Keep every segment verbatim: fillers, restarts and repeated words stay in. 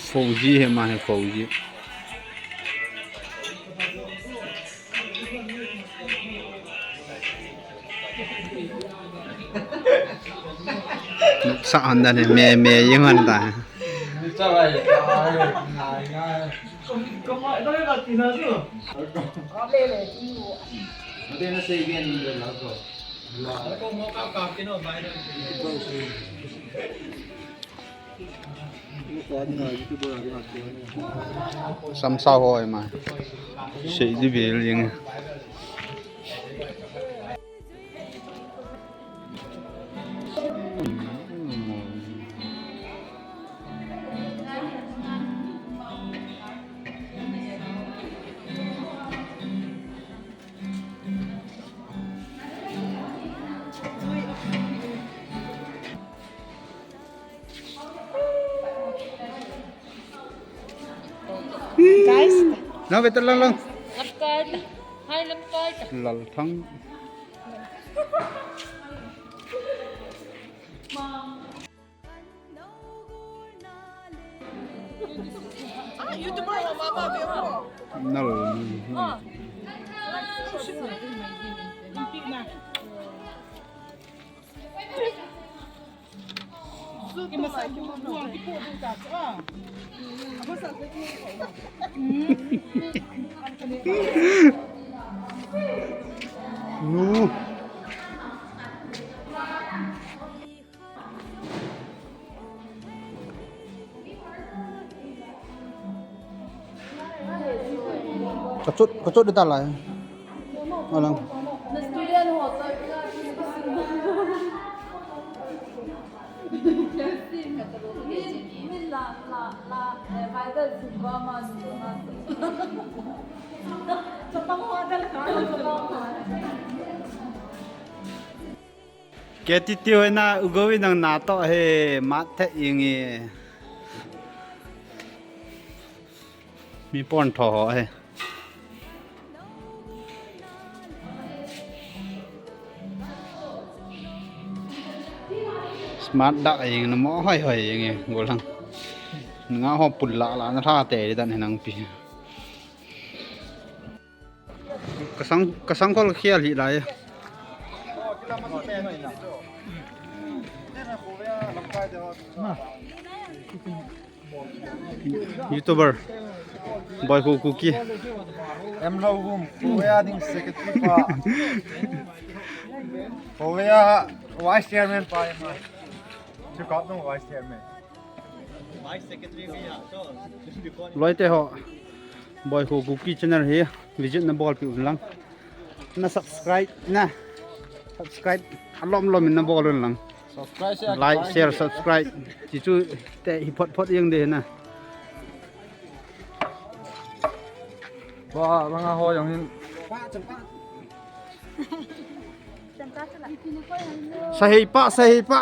Fauji hi ma hi, Fauji. Nuksa hon dan hi, me, me jing hon ta. Samsa ho ma. Sei di bil jing. Guys. Nang betul lang lang. Lamkai. Hai Lamkai. Lal Thang. Ah, YouTuber ho mama ve ho. Nal. Nu. Kachot, kachot dita lai. Alang. Ke ti ti hoi na u go i nang na to he mat the ing e. Mi pon tho ho he. Smart da ing na mo hoi hoi ing e golang. Nga ho pul la la na tha te dan he nang pi. Kasang, kasang kol khial hi lai. YouTuber. Boy Hu Kuki. Em lo hum. Koya ding secretary pa. Koya vice chairman pa. Chu kap nung vice chairman. Loite ho, Boy Hu Kuki channel hi visit na bol pi un lang. Na subscribe na. Subscribe alom lom in na bol un lang. Subscribe, share, like, share, subscribe. Ti chu te hi phot phot jeng de na. Ba, ba nga ho jong hin. Sahei pa, sahei pa.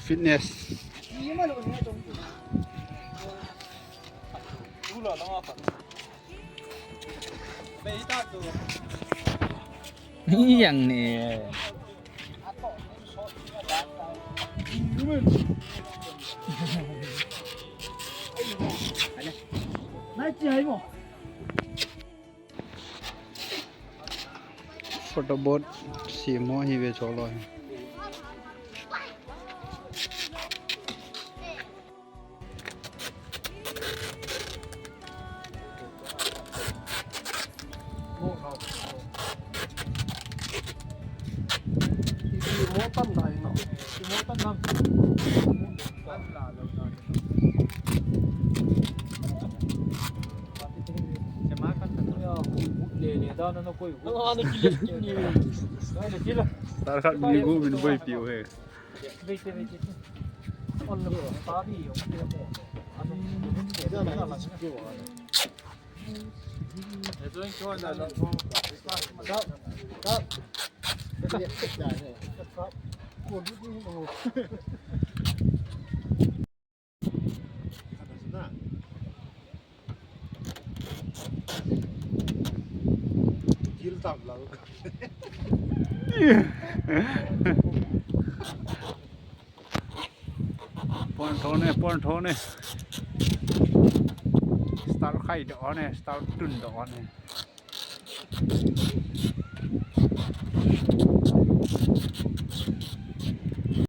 Fitness. Yang ni. Photo board semo hi ve cholo hi. Star khat mi gu min boipi u he. Pon thon e, pon thon e. Star khai doh e, star tun doh e.